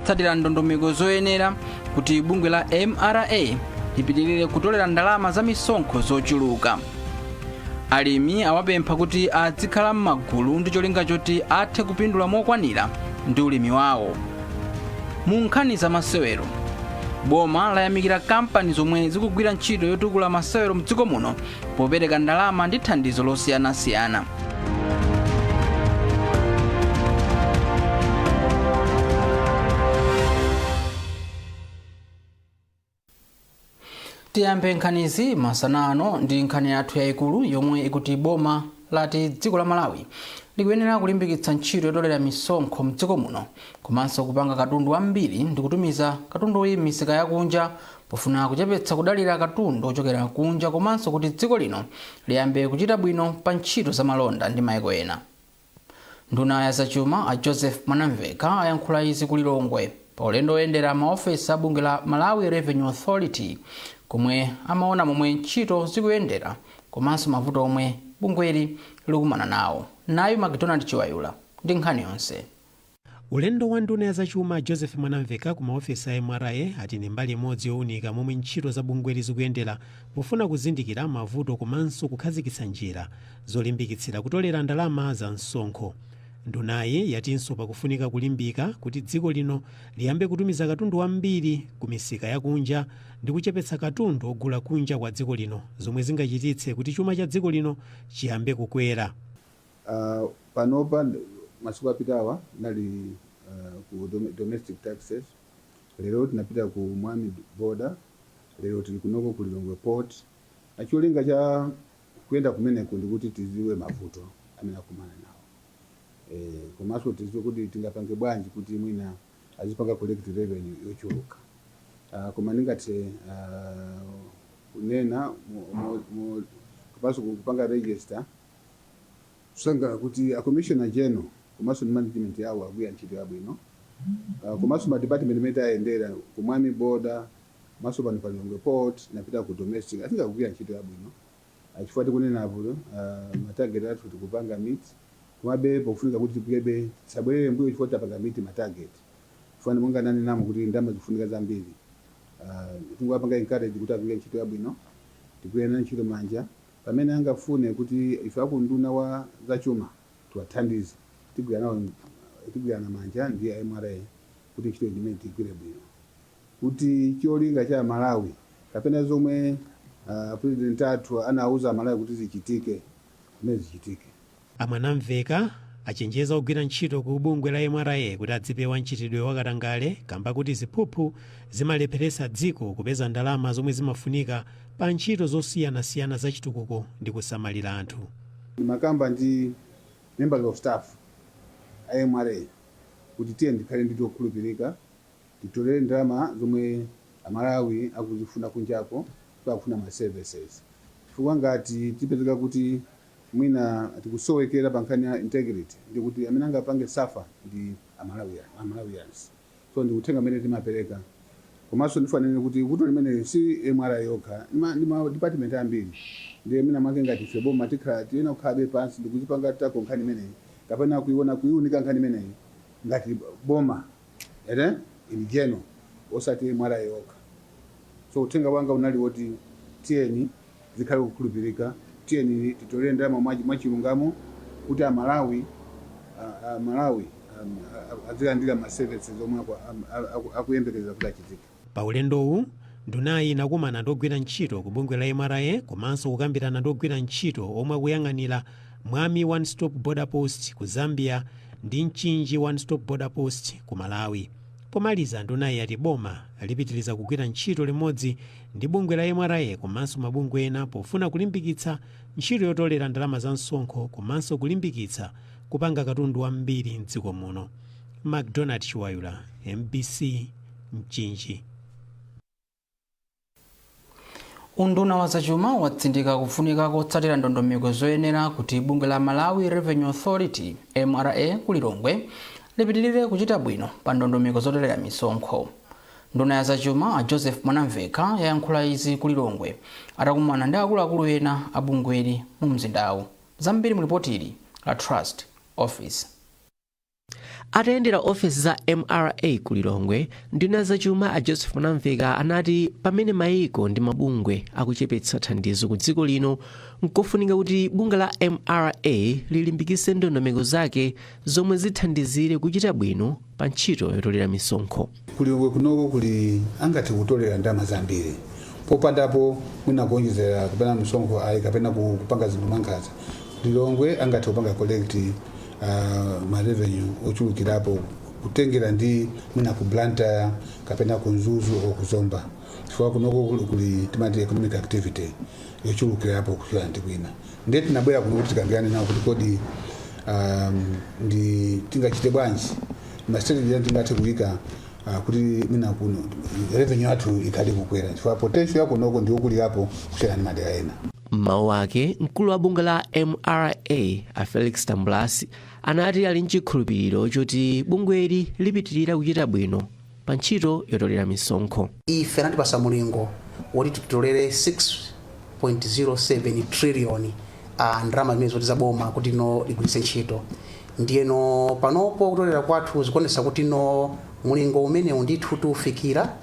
Kutsatira ndondomeko zoyenera kuti bungwe la MRA lipitirire kutolera ndalama za misonkho zochuluka. Alimi awapempha kuti azikhala m'magulu ndi cholinga choti athe kupindula mokwanira ndi ulimi wawo. Mu nkhani za masewero, boma layamikira kampani zomwe zikugwira ntchito yotukula masewero mdziko muno popereka ndalama ndi thandizo losiyanasiyana. Tiyambe nkhanizi masana ano ndi nkhani yathu yayikulu yomwe ikuti boma lati dziko la Malawi likuyenera kulimbikitsa ntchito yotolera misonkho mdziko muno komanso kupanga katundu wambiri ndi kutumiza katunduyi m'misika yakunja pofuna kuchepetsa kudalira katundu ochokera kunja komanso kuti dziko lino liyambe kuchita bwino pa ntchito za malonda ndi maiko ena. Nduna ya zachuma a Joseph Mwanamvekha ayankhula izi ku Lilongwe pa ulendo oyendera maofesi a bungwe la Malawi Revenue Authority komwe amaona momwe ntchito zikuyendera komanso mavuto omwe bungweli likumana nawo. Nayu Macdonald Chiwayula ndi nkhani yonse. Ulendo wa nduna ya zachuma Joseph Mwanamvekha ku maofesi a MRA ati ndi mbali imodzi yowunika momwe ntchito za bungweli zikuyendera pofuna kuzindikira mavuto komanso kukhazikitsa njira zolimbikitsira kutolera ndalama za msonkho. Ndunayi yatinso pakufunika kulimbika kuti dziko lino liyambe kutumiza katundu wambiri ku misika yakunja ndi kuchepetsa katundu ogula kunja kwa dziko lino zomwe zingachititse kuti chuma cha dziko lino chiyambe kukwera. Panopa masiku apitawa nali ku domestic taxes, lero tinapita ku Mwami border, lero tili kunoko ku Lilongwe port. Cholinga cha kuyenda kumeneku ndikuti tiziwe mavuto amene akumana nawo, komanso tiziwe kuti tingapange bwanji kuti mwina azipanga collect revenue yochuluka. Koma ndingathe kunena komanso kupanga register kusangala kuti a commissioner general komanso ndi management yawo agwira ntchito yabwino, komanso ma department imene tayendera ku Mwami border komanso pano pa Lilongwe port, napita ku domestic, I think akugwira ntchito yabwino, chifukwa tikunenapo ma target athu tikupanga meet, komabe pofunika kuti tipikebe tisabwerere mbuyo chifukwa tapanga meet ma target, chifukwa monga nanenamo kuti ndalama zikufunika zambiri. Tingowapanga encourage kuti agwire ntchito yabwino, tigwire nayo ntchito manja. Pamene angafune kuti ife aku unduna wa zachuma tiwathandize, tigwira nawo, tigwirana manja ndi a MRA kuti ntchito imene tigwire bwino, kuti cholinga cha Malawi kapena zomwe president athu anauza Malawi kuti zichitike, zimene zichitike. A Mwanamvekha achenjeza ogwira ntchito ku bungwe la MRA kuti adzipewa mchitidwe wa katangale kamba kuti ziphuphu zimalepheretsa dziko kupeza ndalama zomwe zimafunika pa ntchito zosiyanasiyana za chitukuko ndi kusamalira anthu. Ndimakamba ndi members of staff a MRA kuti tiye tikhale ndi okhulupirika, titolere ndalama zomwe Amalawi akuzifuna kunjako, akufuna ma services, chifukwa ngati tipezeka kuti mwina tikusowekera pa nkhani ya integrity, ndikuti amene angapange suffer ndi Amalawians. So ndi uthenga umene timapereka. Komanso ndifanene kuti vuto limene si MRA yokha, ndi ma department ambiri, ndiye mwina mwake ngati ife boma tikhala tiyena kukhalabe pansi ndikuzipanga tackle nkhani imeneyi kapena kuiona, kuiunika nkhani imeneyi ngati boma ere in general, osati MRA yokha. So uthenga wanga unali woti tiyeni zikhale kukhulupirika, tiyeni titolere ndalama mwachilungamo kuti Amalawi azilandira ma services omwe akuyembekezera kuti achitike. Pa ulendowu, ndunayi inakumana ndi ogwira ntchito ku bungwe la MRA komanso kukambirana ndi ogwira ntchito omwe akuyang'anira Mwami One Stop Border Post ku Zambia ndi Mchinji One Stop Border Post ku Malawi. Pomaliza, ndunayi yati boma lipitiriza kugwira ntchito limodzi ndi bungwe la MRA komanso mabungwe ena pofuna kulimbikitsa ntchito yotolera ndalama za msonkho komanso kulimbikitsa kupanga katundu wambiri mdziko muno. Macdonald Chiwayula, MBC, Mchinji. Unduna wa zachuma watsindika kufunika kotsatira ndondomeko zoyenera kuti bungwe la Malawi Revenue Authority MRA ku Lilongwe lipitirire kuchita bwino pa ndondomeko zotolera misonkho. Nduna ya zachuma a Joseph Mwanamvekha yayankhula izi ku Lilongwe atakumana ndi akuluakulu ena a bungweli mu mzindawu. Zambiri mu ripoti ili la Trust Office. Atayendera ofesi za MRA ku Lilongwe, nduna zachuma a Joseph Mwanamveka anati pamene mayiko ndi mabungwe akuchepetsa thandizo ku dziko lino, nkofunika kuti bungwe la MRA lilimbikitse ndondomeko zake zomwe zithandizire kuchita bwino pa ntchito yotolera misonkho. Kulilongwe kunoko kuli angati kutolera ndalama zambiri popandapo mwina kuonjezera kapena msonkho ayi kapena kupanga zinthu mwankhanza. Lilongwe angathe kupanga collect ma revenue ochulukirapo kutengera ndi mwina ku Blantyre kapena ku Mzuzu o ku Zomba, chifukwa kunoko kuli timati economic activity yochulukirapo kusiyana ndi kwina. Ndiye tinabwera kuno kuti tikambirane nawo kuti kodi ndi tingachite bwanji, ma strategy tingathe kuyika kuti mwina kuno revenue yathu ikhale kukwera, chifukwa potential yakunoko ndiyokulirapo kusiyana ndi madera ena. M'mawu ake, mkulu wa bungwe la MRA a Felix Tambulasi anati ali mchikhulupiriro choti bungweli lipitirira kuchita bwino pa ntchito yotolera misonkho. Ife anatipasa mulingo woti titolere 6.07 trillion ndalama zimene zoti zaboma kuti no ligwiritse ntchito. Ndiyeno panopo kutolera kwathu zikuonesa kuti no mulingo umenewu ndithu tiufikira,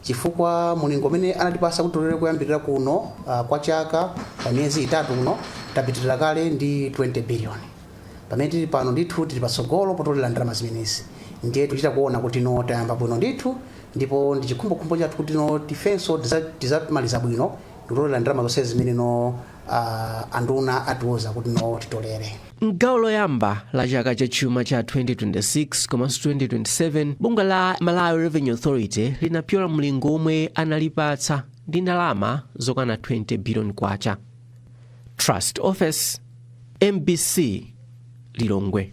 chifukwa mulingo umene anatipasa kuti tolere kuyambirira kuno kwa chaka pa miyezi 3 kuno tapitirira kale ndi 20 billion. Pamene tili pano ndithu tili patsogolo potolera ndalama zimenezi. Ndiye tichita kuona kuti no tayamba bwino ndithu, ndipo ndi chikhumbokhumbo chathu kuti no tifenso tizamaliza bwino ndikutolera ndalama zonse zimene no anduna atiuza kuti no titolere. Mgawo loyamba la chaka cha chuma cha 2026 komanso 2027, bungwe la Malawi Revenue Authority linapyola mlingo omwe analipatsa ndi ndalama zokwana 20 billion kwacha. Trust Office, MBC, Lilongwe.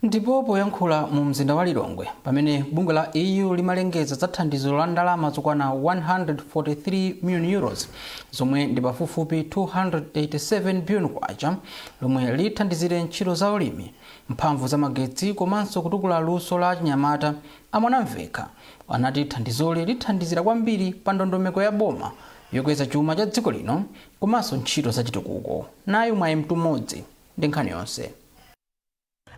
Ndipo poyankhula mu mzinda wa Lilongwe pamene bungwe la EU limalengeza za thandizo la ndalama zokwana 143 million euros, zomwe ndi pafupifupi 287 billion kwacha, lomwe lithandizire ntchito za ulimi, mphamvu za magetsi komanso kutukula luso la chinyamata, a Mwanamveka anati thandizoli lithandizira kwambiri pa ndondomeko ya boma yokweza chuma cha dziko lino komanso ntchito za chitukuko. Nayi Mwayi Mtumodzi ndi nkhani yonse.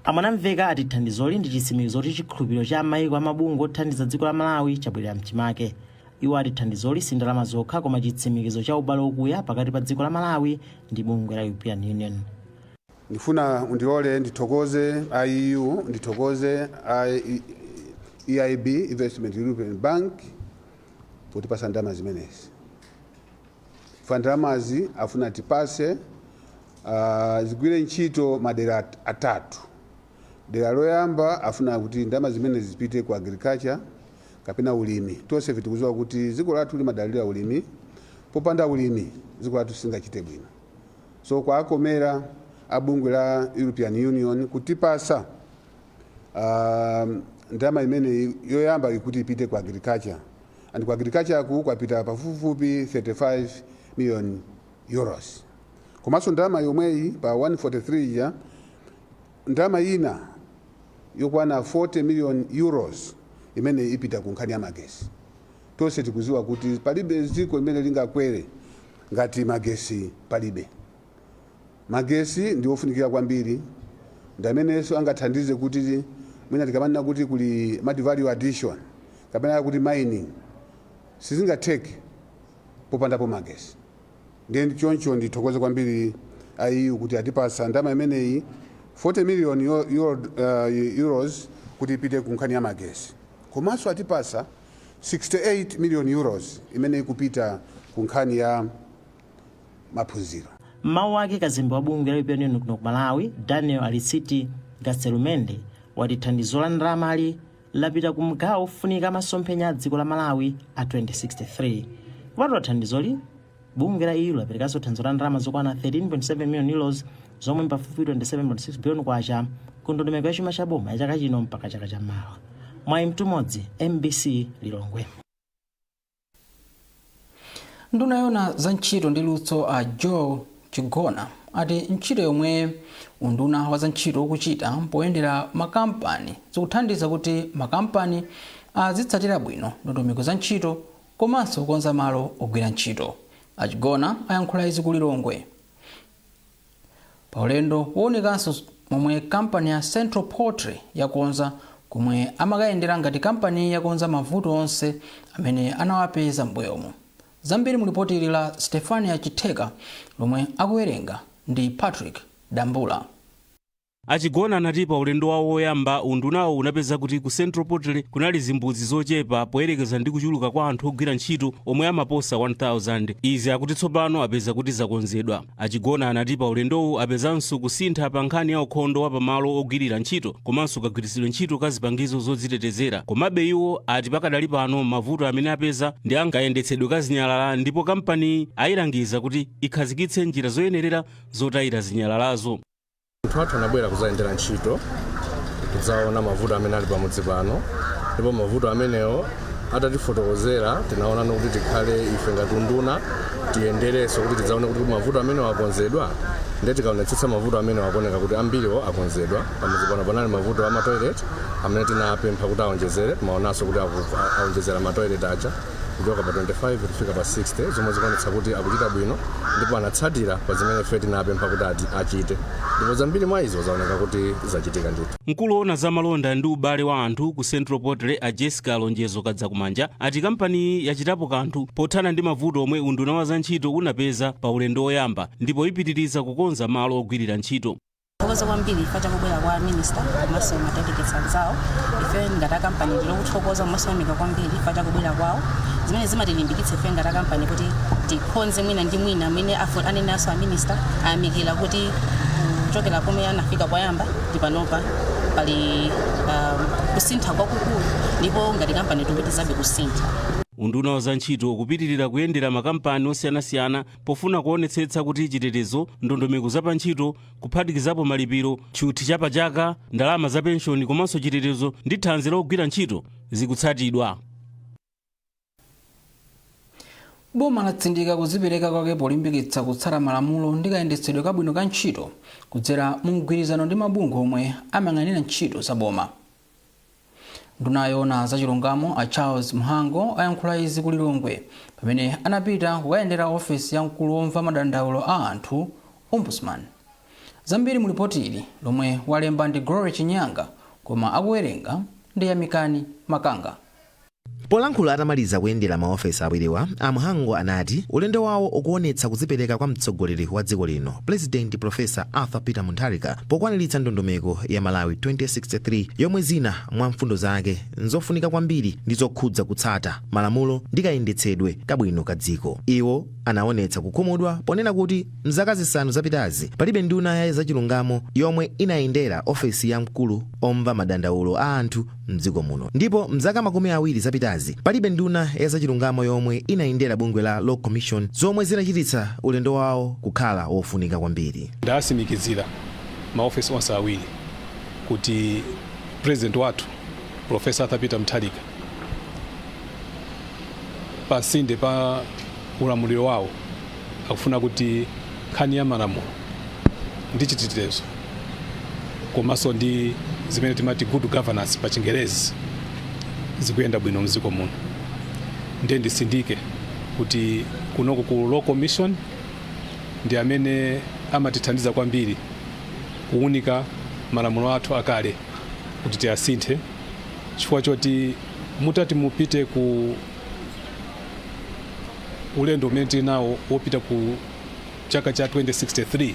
A Mwanamveka ati thandizoli ndi chitsimikizo kuti chikhulupiriro cha mayiko amabungwe othandiza dziko la Malawi chabwerera mchimake. Iwo ati thandizoli si ndalama zokha koma chitsimikizo cha ubale wokuya pakati pa dziko la Malawi ndi bungwe la European Union. Ndifuna undiole ndithokoze EU, ndithokoze EIB, Investment European Bank, potipasa ndalama zimenezi. Fa ndalamazi afuna tipase zigwire ntchito madera atatu. Dera loyamba, afuna kuti ndalama zimenezi zipite ku agriculture kapena ulimi. Tonse tikudziwa kuti dziko lathu limadalira ulimi. Popanda ulimi dziko lathu singachite bwino. So kwakomera abungwe la European Union kutipasa ndalama imene yoyamba ikuti ipite ku agriculture, and ku agriculture ku kwapita pafupifupi 35 million euros. Komanso ndalama yomweyi pa 143 ya ndalama ina yokwana 40 million euros imene ipita ku nkhani ya magesi. Tonse tikuziwa kuti palibe dziko limene lingakwere ngati magesi palibe. Magesi ndi ofunikira kwambiri, ndi amenenso angathandize kuti mwina tikamanena kuti kuli mati value addition kapena kuti mining, sizingatheke popandapo magesi. Ndiye choncho ndithokoze kwambiri EU kuti atipasa ndalama imeneyi 40 million euros kuti ipite ku nkhani ya magesi, komanso atipasa 68 million euros imene ikupita ku nkhani ya maphunziro. Mmawu ake, kazembe wa bungwe la European Union kuno ku Malawi, Daniel Arizti Gaztelumende, wati thandizo la ndalamali lapita ku mgawo ofunika masomphenya a dziko la Malawi a 2063. Kupatula thandizoli, bungwe la EU laperekanso thandizo la ndalama zokwana 13.7 million euros, zomwe pafupi 27.6 billion kwacha, ku ndondomeko ya chuma cha boma ya chaka chino mpaka chaka chammawa. Mwayi Mtumodzi, MBC, Lilongwe. Nduna yona za ntchito ndi luso a Joe Chigona ati ntchito yomwe unduna wa za ntchito ukuchita poyendera makampani zikuthandiza kuti makampani azitsatira bwino ndondomeko za ntchito komanso kukonza malo ogwira ntchito. Achigona ayankhula izi ku Lilongwe pa ulendo woonikanso Momwe kampani ya Central Poultry yakonza komwe amakayendera ngati kampani yakonza mavuto onse amene anawapeza m'mbuyomo. Zambiri mu lipoti ili la Stefania Chitheka, lomwe akuwerenga ndi Patrick Dambula. Achigona anati pa ulendo wawo woyamba, undunawo unapeza kuti ku Central Poultry kunali zimbudzi zochepa poyerekeza ndi kuchuluka kwa anthu ogwira ntchito omwe amaposa 1000. Izi akuti tsopano apeza kuti zakonzedwa. Achigona anati pa ulendowu apezanso kusintha pa nkhani ya ukhondo wa pamalo ogwirira ntchito komanso kagwiritsidwe ntchito ka zipangizo zodzitetezera. Komabe iwo ati pakadali pano mavuto amene apeza ndi ankayendetsedwe ka zinyalala, ndipo kampani ayilangiza kuti ikhazikitse njira zoyenerera zotayira zinyalalazo. Anthu athu anabwera kuzayendera ntchito, kudzaona mavuto amene ali pamudzi pano, ndipo mavuto amenewo atatifotokozera, tinaona kuti tikhale ife ngati unduna tiyenderenso kuti tidzaone kuti mavuto amenewo akonzedwa. Ndiye tikaonetsetsa, mavuto amenewo akuoneka kuti ambiriwo akonzedwa. Pamudzi pano panali mavuto a matoilet amene tinapempha kuti aonjezere. Timaonanso kuti aonjezera matoilet aja kuchoka pa 25 kufika pa 60, zomwe zikuonetsa kuti akuchita bwino ndipo anatsatira pa zimene ife tinapempha kuti achite, ndipo zambiri mwa izo zaoneka kuti zachitika ndithu. Mkulu woona zamalonda ndi ubale wa anthu ku Central Poultry, a Jessica Lonjezo Kadzakumanja, ati kampani yachitapo kanthu pothana ndi mavuto omwe unduna wa zantchito unapeza pa ulendo woyamba, ndipo ipitiriza kukonza malo ogwirira ntchito. Thokoza kwambiri ife chakubwera kwa minister komanso ma delegates anzawo. Ife ngati akampani ndilokuthokoza komanso yamika kwambiri ife chakubwera kwawo, zimene zimatilimbikitsa ife ngati akampani kuti tikonze mwina ndi mwina. Amene anenaso a minister ayamikira kuti kuchokera pomwe anafika poyamba ndi panopa pali kusintha kwakukulu, ndipo ngati kampani tikupitizabe kusintha. Unduna wa zantchito ukupitirira kuyendera makampani osiyanasiyana pofuna kuonetsetsa kuti chitetezo, ndondomeko za pantchito, kuphatikizapo malipiro, tchuthi cha pachaka, ndalama za penshoni komanso chitetezo ndi thanzi logwira ntchito zikutsatidwa. Boma latsindika kudzipereka kwake polimbikitsa kutsata malamulo ndi kayendetsedwe kabwino ka ntchito kudzera mu mgwirizano ndi mabungwe omwe amayang'anira ntchito za boma. Nduna yoona zachilungamo, a Charles Mhango, ayankhula izi ku Lilongwe pamene anapita kukayendera ofesi ya mkulu womva madandaulo a anthu, Ombudsman. Zambiri mu lipoti ili lomwe walemba ndi Glory Chinyanga, koma akuwerenga ndi Yamikani Makanga. Polankhula atamaliza kuyendera maofesi awiriwa, a Mhango anati ulendo wawo ukuonetsa kudzipereka kwa mtsogoleri wa dziko lino, President Professor Arthur Peter Mutharika, pokwaniritsa ndondomeko ya Malawi 2063, yomwe zina mwa mfundo zake nzofunika kwambiri ndi zokhudza kutsata malamulo ndi kayendetsedwe kabwino ka dziko. Iwo anaonetsa kukhumudwa ponena kuti mzaka 5 zapitazi palibe nduna ya zachilungamo yomwe inayendera ofesi ya mkulu omva madandaulo a anthu mdziko muno, ndipo mzaka 20 zapitazi palibe nduna ya zachilungamo yomwe inayendera bungwe la Law Commission, zomwe zinachititsa ulendo wawo kukhala wofunika kwambiri. Ndasimikizira maofesi onse awiri kuti President wathu, Professor Arthur Peter Mutharika, pasinde pa ulamuliro wawo akufuna kuti nkhani ya malamulo ndi chitetezo komanso ndi zimene timati good governance pa Chingerezi zikuyenda bwino mdziko muno. Ndiye ndisindike kuti kunoko ku Law Commission ndi amene amatithandiza kwambiri kuwunika malamulo athu akale kuti tiyasinthe, chifukwa choti mutati mupite ku ulendo umene tili nawo wopita ku chaka cha 2063,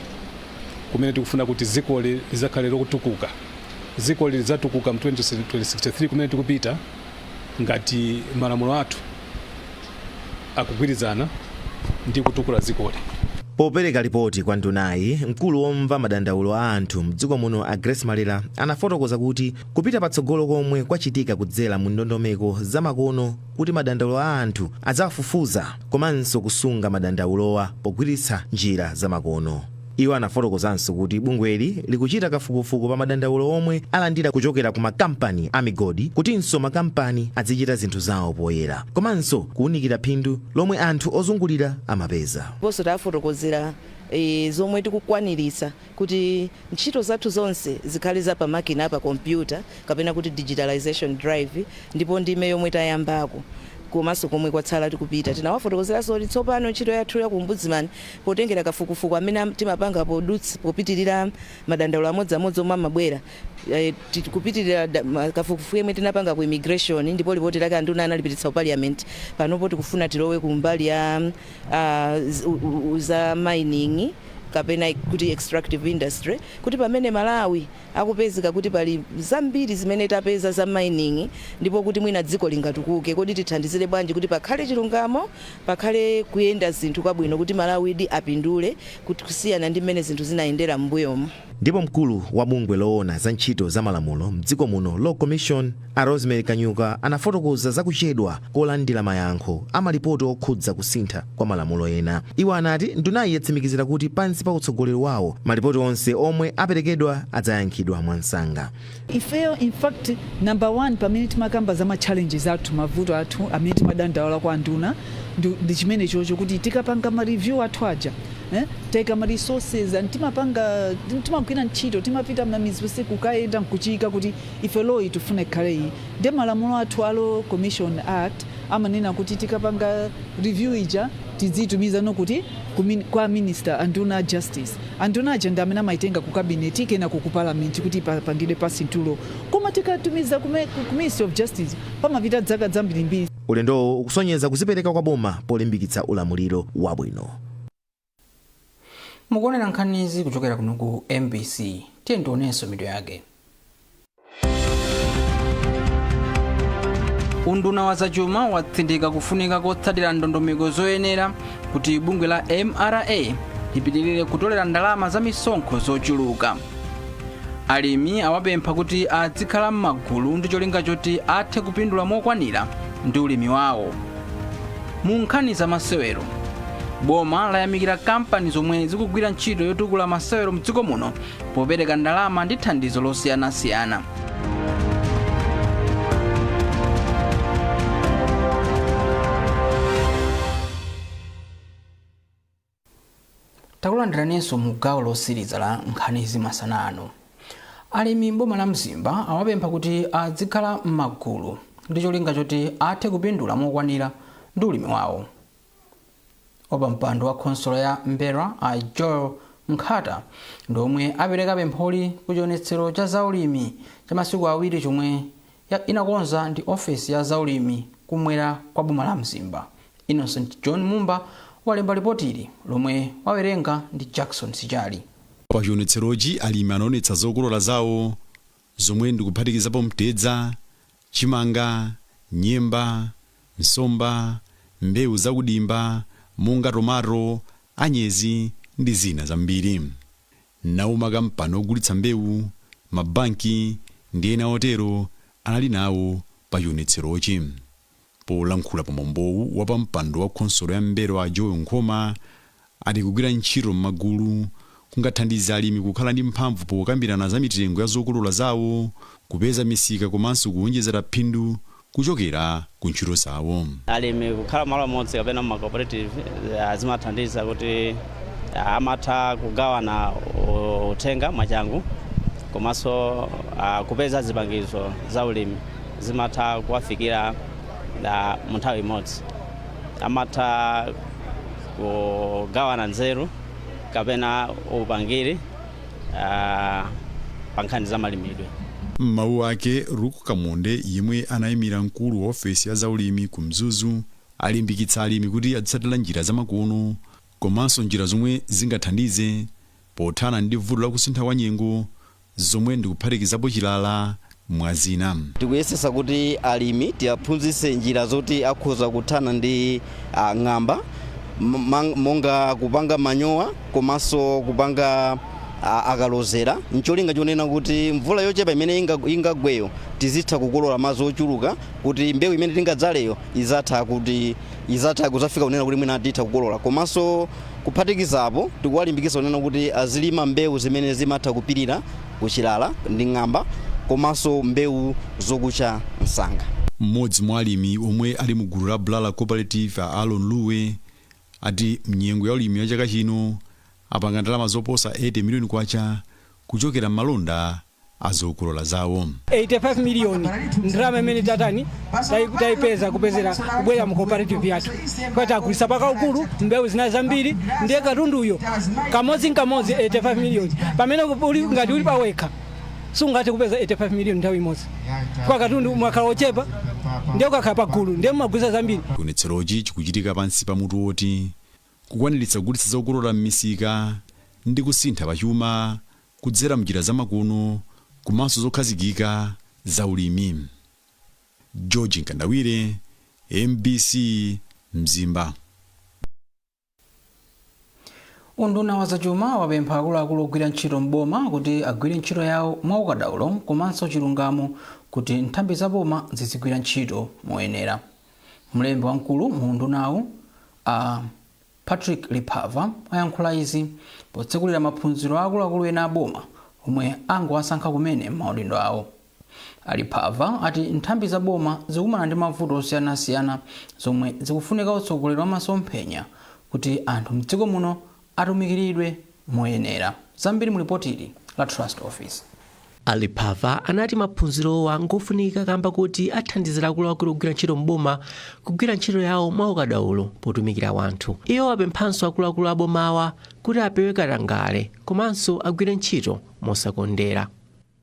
kumene tikufuna kuti dzikoli lizakhale lokutukuka, dzikoli lidzatukuka mu 2063 kumene tikupita ngati malamulo athu akugwirizana ndi kutukula dzikoli. Popereka ripoti kwa ndunayi, mkulu womva madandaulo a anthu mdziko muno, a Grace Malera, anafotokoza kuti kupita patsogolo komwe kwachitika kudzera mu ndondomeko zamakono kuti madandaulo a anthu adzafufuza komanso kusunga madandaulowa pogwiritsa njira zamakono. Iwo anafotokozanso kuti bungweli likuchita kafukufuku pa madandaulo omwe alandira kuchokera ku makampani a migodi, kutinso makampani azichita zinthu zawo poyera komanso kuwunikira phindu lomwe anthu ozungulira amapeza. Ndiponso tafotokozera zomwe tikukwaniritsa kuti ntchito zathu zonse zikhale za pamakina, pa kompyuta, kapena kuti digitalization drive, ndipo ndime yomwe tayambako. Komanso komwe kwatsala tikupita, tinawafotokozeranso kuti tsopano ntchito yathu ya ku Ombudsman, potengera kafukufuku amene timapanga podutsa popitirira madandaulo amodziamodzi omwe amabwera, kupitirira kafukufuku yemwe tinapanga ku immigration, ndipo lipoti lake anduna analipititsa ku Parliament, panopo tikufuna tilowe kumbali ya za mining kapena kuti extractive industry, kuti pamene Malawi akupezeka kuti pali zambiri zimene tapeza za mining, ndipo kuti mwina dziko lingatukuke, kodi tithandizire bwanji kuti pakhale chilungamo, pakhale kuyenda zinthu kwabwino, kuti Malawidi apindule, kuti kusiyana ndi mmene zinthu zinayendera m'mbuyomu. Ndipo mkulu wa bungwe loona za ntchito za malamulo mdziko muno, Law Commission, a Rosemary Kanyuka, anafotokoza za kuchedwa kolandira mayankho a malipoti okhudza kusintha kwa malamulo ena. Iwo anati ndunayi yatsimikizira kuti pansi pa utsogoleri wawo, malipoti onse omwe aperekedwa adzayankhidwa mwansanga. Ifeyo, in fact, number one pamene timakamba za ma challenges athu, mavuto athu amene timadandaula kwa nduna, ndi chimene chocho kuti tikapanga ma review athu aja, tayika ma resources and timapanga, timagwira ntchito, timapita m'mamizi ponse kukayenda nkuchika kuti ife law tifuna ikhale iyi. Ndi malamulo athu a Law Commission Act amanena kuti tikapanga review ija tidzitumiza nokuti kwa minister, anduna a justice. Anduna aja ndi amene amaitenga ku cabinet, kenako ku Parliament kuti papangidwe pass into law. Koma tikatumiza ku Ministry of Justice pamapita zaka zambirimbiri. Ulendowo ukusonyeza kuzipereka kwa boma polimbikitsa ulamuliro wabwino. Mukuonera nkhanizi kuchokera kuno ku MBC. Tiye tionenso mitu yake. Unduna wa zachuma watsindika kufunika kotsatira ndondomeko zoyenera kuti bungwe la MRA lipitirire kutolera ndalama za misonkho zochuluka. Alimi awapempha kuti azikhala m'magulu ndi cholinga choti athe kupindula mokwanira ndi ulimi wawo. Mu nkhani za masewero, boma layamikira kampani zomwe zikugwira ntchito yotukula masewero mdziko muno popereka ndalama ndi thandizo losiyanasiyana. Takulandiraninso mu gawo losiriza la nkhanizi masana ano. Alimi m'boma la Mzimba awapempha kuti azikhala m'magulu ndi cholinga choti athe kupindula mokwanira ndi ulimi wawo. Wapampando wa khonsolo ya M'mbelwa, a Joel Nkhata, ndi omwe apereka pempholi ku chionetsero cha zaulimi cha masiku awiri chomwe inakonza ndi ofesi ya zaulimi kumwera kwa boma la Mzimba. Innocent John Mumba walemba lipotili lomwe wawerenga ndi Jackson Sichali. Pa chionetserochi alimi anaonetsa zokolola zawo zomwe ndikuphatikizapo mtedza, chimanga, nyemba, nsomba, mbewu zakudimba monga tomato, anyezi ndi zina zambiri. Nawo makampani ogulitsa mbewu, mabanki ndi ena otero anali nawo pa chionetserochi. Polankhula pa mwambowu, wapampando wa khonsolo ya M'mbelwa, a Joel Nkhoma, ati kugwira ntchito m'magulu kungathandize alimi kukhala ndi mphamvu pokambirana za mitengo ya zokolola zawo, kupeza misika komanso kuwonjezera phindu kuchokera ku ntchito zawo. Alimi kukhala malo amodzi kapena ma cooperative zimathandiza kuti amatha kugawana uthenga mwachangu, komanso kupeza zipangizo za ulimi zimatha kuwafikira mu nthawi imodzi. Amatha kugawana nzeru kapena upangiri pa nkhani za malimidwe. M'mawu ake, Ruku Kamonde, yemwe anayimira mkulu wa ofesi ya zaulimi ku Mzuzu, alimbikitsa alimi kuti azitsatira njira zamakono komanso njira zomwe zingathandize pothana ndi vuto la kusintha kwa nyengo, zomwe ndikuphatikizapo chilala mwa zina. Tikuyesesa kuti alimi tiwaphunzitse njira zoti akhoza kuthana ndi ng'amba, monga kupanga manyowa komanso kupanga akalozera, ncholinga chonena kuti mvula yochepa imene ingagweyo tizitha kukolola madzi ochuluka, kuti mbewu imene tingadzaleyo izatha kuzafika kunena kuti mwina titha kukolola. Komanso kuphatikizapo, tikuwalimbikitsa kunena kuti azilima mbewu zimene zimatha kupirira kuchilala ndi ng'amba, komanso mbewu zokucha msanga. Mmodzi mwa alimi omwe ali mu gulu la Blala Cooperative, a Alon Luwe, ati mnyengo ya ulimi ya chaka chino apanga ndalama zoposa 80 miliyoni kwacha kuchokera m'malonda Azokolola zawo. 85 miliyoni ndalama imene tatani tayipeza kupezera kubwera mu cooperative yathu, kwati agulisa pakaukulu mbewu zina zambiri, ndiye katunduyo kamodzi nkamodzi 85 miliyoni, pamene uli ngati uli pawekha sungathe kupeza 85 miliyoni nthawi imodzi, kwa katundu mwakhala ochepa, ndiye ukakhala pagulu ndiye mumagulisa zambiri. Chionetserochi chikuchitika pansi pa mutu woti kukwaniritsa kugulitsa zokolola m'misika ndi kusintha pachuma kudzera mnjira zamakono komanso zokhazikika za ulimi. George Nkandawire, MBC, Mzimba. Unduna wa zachuma wapempha akuluakulu ogwira ntchito m'boma kuti agwire ntchito yawo mwaukadaulo komanso chilungamo kuti nthambi za boma zizigwira ntchito moyenera. Mlembi wamkulu mu undunawu, a Patrick Liphava, ayankhula izi potsekulira maphunziro a akuluakulu ena a boma omwe angowasankha kumene m'maudindo awo. Aliphava ati nthambi za boma zikumana ndi mavuto osiyanasiyana zomwe zikufunika utsogoleri wa masomphenya kuti anthu mdziko muno atumikiridwe moyenera. Zambiri mu lipotili la Trust Office. Aliphava anati maphunzirowa ngofunika kamba kuti athandizira akuluakulu ogwira ntchito mboma kugwira ntchito yawo mwaukadaulo potumikira wanthu. Iwo apemphanso akuluakulu abomawa kuti apewe katangale komanso agwire ntchito mosakondera.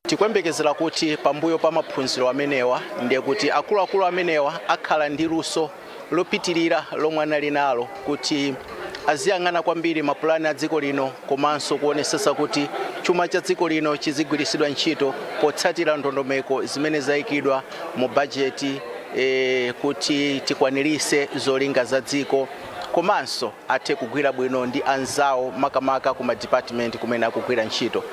Tikuyembekezera kuti pambuyo pa maphunziro amenewa ndiye kuti akuluakulu amenewa akhala ndi luso lopitirira lomwe anali nalo kuti aziyang'ana kwambiri mapulani a dziko lino komanso kuonesesa kuti chuma cha dziko lino chizigwiritsidwa ntchito potsatira ndondomeko zimene zayikidwa mu bajeti kuti tikwanirise zolinga za dziko, komanso athe kugwira bwino ndi anzawo, makamaka ku madipatimenti kumene akugwira ntchito.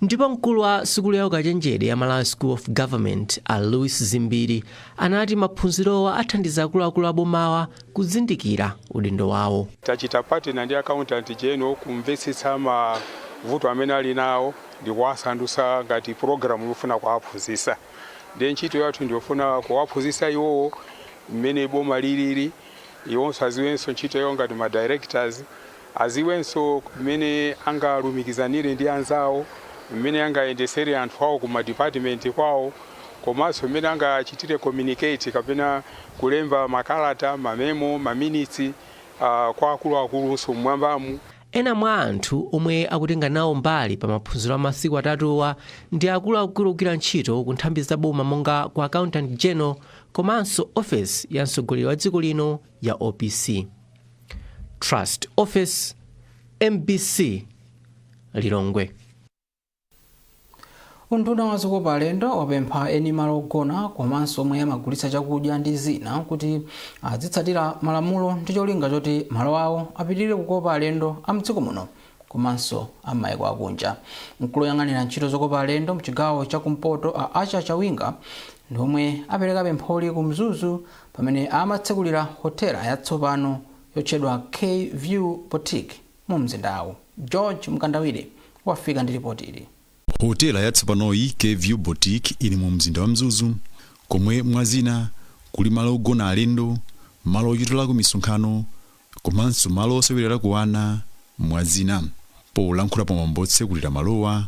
Ndipo mkulu wa sukulu ya ukachenjede ya Malawi School of Government, a Louis Zimbiri, anati maphunzirowa athandiza akuluakulu abomawa kuzindikira udindo wawo. Tachita partner ndi Accountant General kumvetsetsa mavuto amene ali nawo ndi kuwasandutsa ngati program yofuna kuwaphunzitsa. Ndiye ntchito yathu ndiyofuna kuwaphunzitsa iwowo mmene boma lilili, iwonso aziwenso ntchito yawo ngati ma directors, aziwenso mmene angalumikizanire ndi anzawo, mmene angayendesere anthu awo ku madipatimenti kwawo, komanso mmene angachitire communicate kapena kulemba makalata, ma memo, ma minutes kwa akuluakulunso mmwambamu. Ena mwa anthu omwe akutenga nawo mbali pa maphunziro a masiku atatuwa ndi akuluakulu ogwira ntchito ku nthambi za boma monga ku Accountant General komanso ofesi ya mtsogoleri wa dziko lino ya OPC. Trust Office, MBC, Lilongwe. Unduna wa zokopa alendo wapempha eni malo ogona komanso omwe amagulitsa chakudya ndi zina kuti azitsatira malamulo ndi cholinga choti malo awo apitirire kukopa alendo a mdziko muno komanso a m'mayiko akunja. Mkulu woyang'anira ntchito zokopa alendo mchigawo chakumpoto, a Acha Chawinga, ndi omwe apereka pempholi ku Mzuzu pamene amatsekulira hotela yatsopano yotchedwa K View Boutique mu mzindawu. George Mkandawire wafika ndi ripoti ili. Hotela yatsopanoyi, K-View Boutique, ili mu mzinda wa Mzuzu, komwe mwazina kuli malo ogona alendo, malo ochitirako misonkhano komanso malo osewererako ana, mwazina. Polankhula pamwambo otsekulira malowa,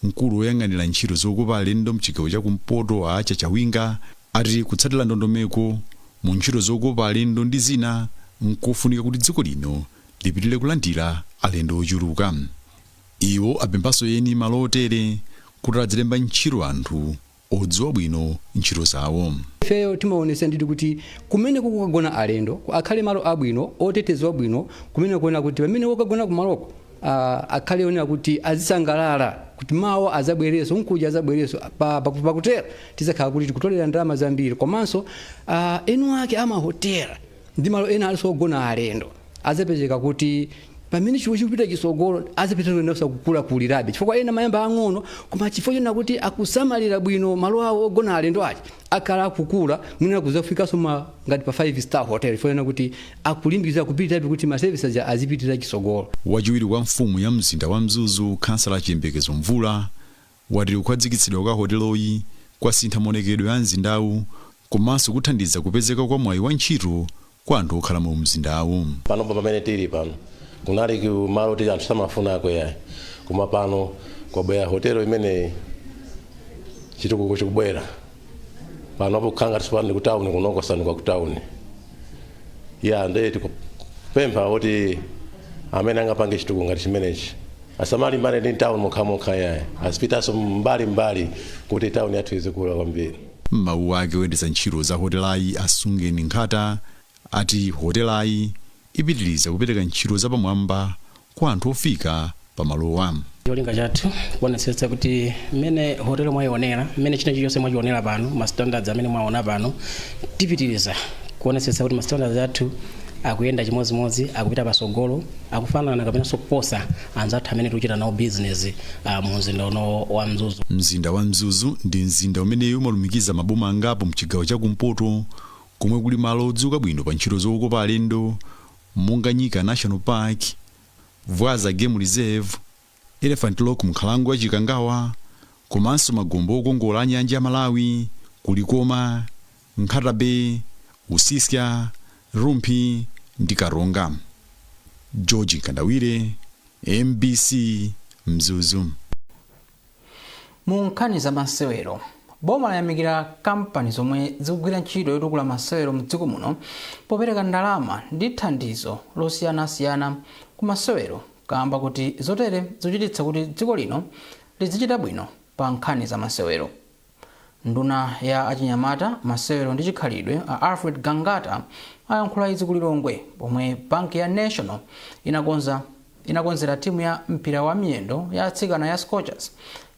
mkulu woyang'anira ntchito zokopa alendo mchigawo chakumpoto, a Acha Chawinga, ati kutsatira ndondomeko mu ntchito zokopa alendo ndi zina nkofunika kuti dziko lino lipitirire kulandira alendo ochuluka. Iwo apemphanso eni malo otere kuti adzilemba ntchito anthu odziwa bwino ntchito zawo. Ifeyo timaonesa ndithu kuti kumene kukagona alendo akhale malo abwino, otetezwa bwino, kumene kuona kuti pamene wokagona kumaloko akhale onera kuti azisangalala kuti mawa azabwereso, nkuja azabwereso. Pakutero tizakhala kuti tikutolera ndalama zambiri, komanso enu ake amahotela ndi malo ena alinso ogona alendo azapezeka kuti pamene chinthu chikupita chitsogolo azapita kukulakulirabe, chifukwa ena mayamba ang'ono, koma chifukwa chona kuti akusamalira bwino malo awo ogona alendo aja, akhala akukula mwina kuzafikanso ngati pa 5 star hotel, chifukwa chona kuti akulimbikitsa kupitirabe kuti ma services aja azipitira chitsogolo. Wachiwiri kwa mfumu ya mzinda wa Mzuzu, Khansala Chiyembekezo Mvula, wati kukhazikitsidwa kwa hoteloyi kwasintha maonekedwe a mzindawu komanso kuthandiza kupezeka kwa mwayi wa ntchito kwa anthu okhala mu mzindawu. Panopo pamene tili pano kunali ku malo kuti anthu samafunako yayi, koma pano kwabwera hotelo imeneyi. Chitukuko chikubwera panopo, kukhala ngati tsopano ku tawuni kunoko sanuka ku tawuni ya. Ndiye tikupempha kuti amene angapange chitukuko ngati chimenechi asamalimbane ndi tawuni mokhamokha yayi, azipitanso mbali mbali kuti tawuni yathu izikula kwambiri. M'mawu ake, oyendetsa ntchito za hotelayi Asungeni Nkhata ati hotelayi ipitiriza kupereka ntchito zapamwamba kwa anthu ofika pamalowa. Cholinga chathu kuonetsetsa kuti mmene hotelo mwayionera, mmene china chilichonse mwachionera pano, ma standards amene mwaona pano, tipitiriza kuonetsetsa kuti ma standards athu akuyenda chimodzimodzi, akupita pasogolo, akufanana kapenanso kuposa anzathu amene tikuchita nawo business mu mzinda uno wa Mzuzu. Mzinda wa Mzuzu ndi mzinda umene umalumikiza maboma angapo mchigawo chakumpoto, komwe kuli malo odziwika bwino pa ntchito zokopa alendo monga Nyika National Park, Vwaza Game Reserve, Elephant Rock mnkhalango ya Chikangawa, komanso magombe okongola a nyanja ya Malawi kulikoma, Nkhata Bay, Usisya, Rumphi ndi Karonga. George Nkandawire, MBC, Mzuzu. Mu nkhani za masewero, boma layamikira kampani zomwe zikugwira ntchito yotukula masewero mdziko muno popereka ndalama ndi thandizo losiyanasiyana ku masewero, kamba kuti zotere zikuchititsa kuti dziko lino lizichita bwino pa nkhani za masewero. Nduna ya achinyamata, masewero ndi chikhalidwe a Alfred Gangata ayankhula izi ku Lilongwe pomwe banki ya National inakonzera timu ya mpira wa miyendo ya atsikana ya Scorchers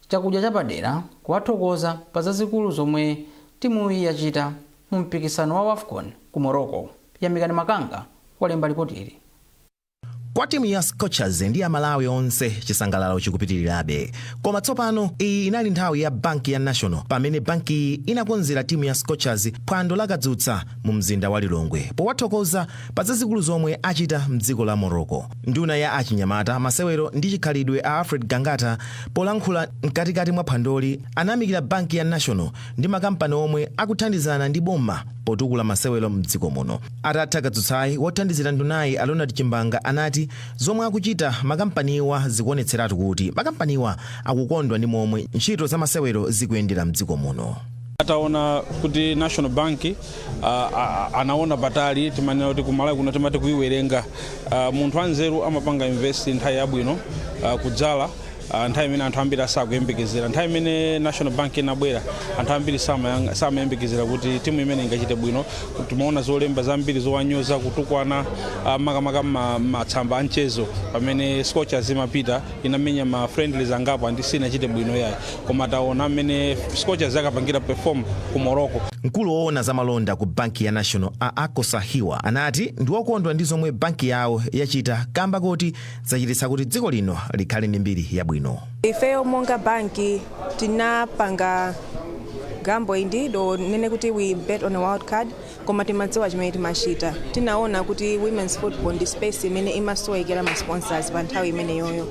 chakudya chapadera kuwathokoza pa zazikulu zomwe timuyi yachita mu mpikisano wa WAFCON ku Morocco. Yamikani Makanga walemba ripoti ili. Kwa timu ya Scorchers ndi Amalawi onse, chisangalalo chikupitirirabe. Koma tsopano iyi inali nthawi ya banki ya National, pamene bankiyi inakonzera timu ya Scorchers phwando lakadzutsa mu mzinda wa Lilongwe powathokoza pa zazikulu zomwe achita mdziko la Morocco. Nduna ya achinyamata, masewero ndi chikhalidwe a Alfred Gangata, polankhula mkatikati mwa phwandoli, anayamikira banki ya National ndi makampani omwe akuthandizana ndi boma potukula masewero mdziko muno. Atatha kadzutsayi, wothandizira ndunayi a Ronald Chimbanga anati zomwe akuchita makampaniwa zikuonetseratu kuti makampaniwa akukondwa ndi momwe ntchito za masewero zikuyendera mdziko muno. Ataona kuti National Bank anaona patali, timanena kuti kumalawi kuno timati kuiwerenga. Munthu anzeru amapanga invest nthawi yabwino, kudzala nthawi imene anthu ambiri asakuyembekezera. Nthawi imene National Bank inabwera, anthu ambiri samayembekezera kuti timu imene ingachite bwino. Timaona zolemba zambiri zowanyoza, kutukwana, makamaka matsamba a mchezo, pamene Scorchers imapita inamenya ma friendlies angapo and sinachite bwino yayi. Koma taona mmene Scorchers akapangira perform ku Morocco. Mkulu woona za malonda ku banki ya National a Akosa Hiwa anati ndi wokondwa ndi zomwe banki yawo yachita, kamba kuti zachititsa kuti dziko lino likhale ndi mbiri yabwino. Ifeyo monga banki tinapanga gamble indeed, or nene kuti we bet on a wild card, koma timadziwa chimene timachita. Tinaona kuti women's football ndi space imene imasowekera ma sponsors pa nthawi imeneyoyo,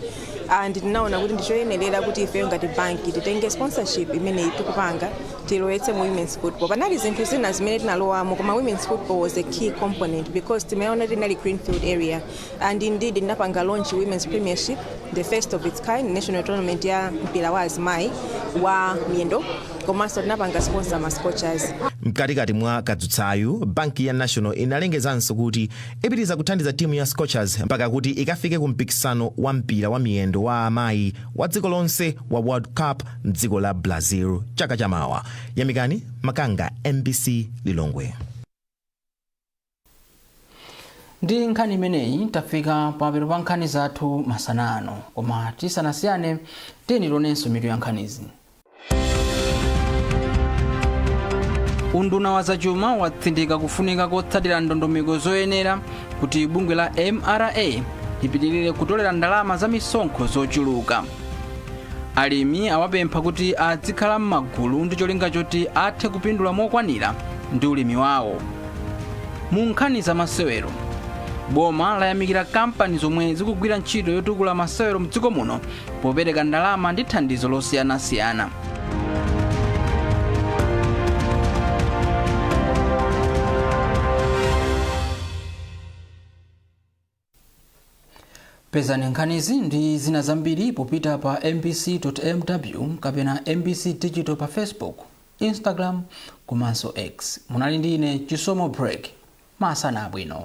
and tinaona kuti ndichoyenerera kuti ifeyo ngati banki titenge sponsorship imene tikupanga, tilowetse mu women's football. Panali zinthu zina zimene tinalowamo, koma women's football was a key component because timaona tinali greenfield area, and indeed tinapanga launch Women's Premiership, the first of its kind national tournament ya mpira wa azimayi wa miyendo, komanso tinapanga sponsor ma Scorchers. Mkatikati mwa kadzutsayu, banki ya National inalengezanso kuti ipitiriza kuthandiza timu ya Scorchers mpaka kuti ikafike ku mpikisano wa mpira wa miyendo wa amayi wa dziko lonse wa World Cup mdziko la Brazil chaka chamawa. Yamikani Makanga, MBC, Lilongwe. Ndi nkhani imeneyi tafika pamapeto pa nkhani zathu masana ano, koma tisanasiyane, tiyeni tionenso mitu ya nkhanizi. Unduna wa zachuma watsindika kufunika kotsatira ndondomeko zoyenera kuti bungwe la MRA lipitirire kutolera ndalama za misonkho zochuluka. Alimi awapempha kuti azikhala m'magulu ndi cholinga choti athe kupindula mokwanira ndi ulimi wawo. Mu nkhani za masewero, boma layamikira kampani zomwe zikugwira ntchito yotukula masewero mdziko muno popereka ndalama ndi thandizo losiyanasiyana. Pezani nkhanizi ndi zina zambiri popita pa mbc.mw kapena MBC Digital pa Facebook, Instagram komanso X. Munali ndi ine Chisomo Break. Masana abwino.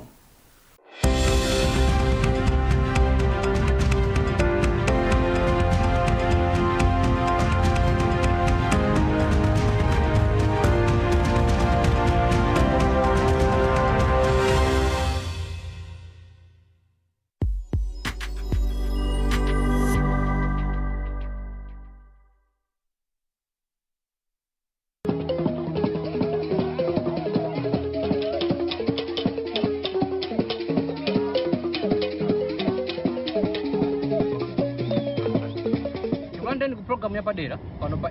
Tikulandireni ku programu yapadera pano pa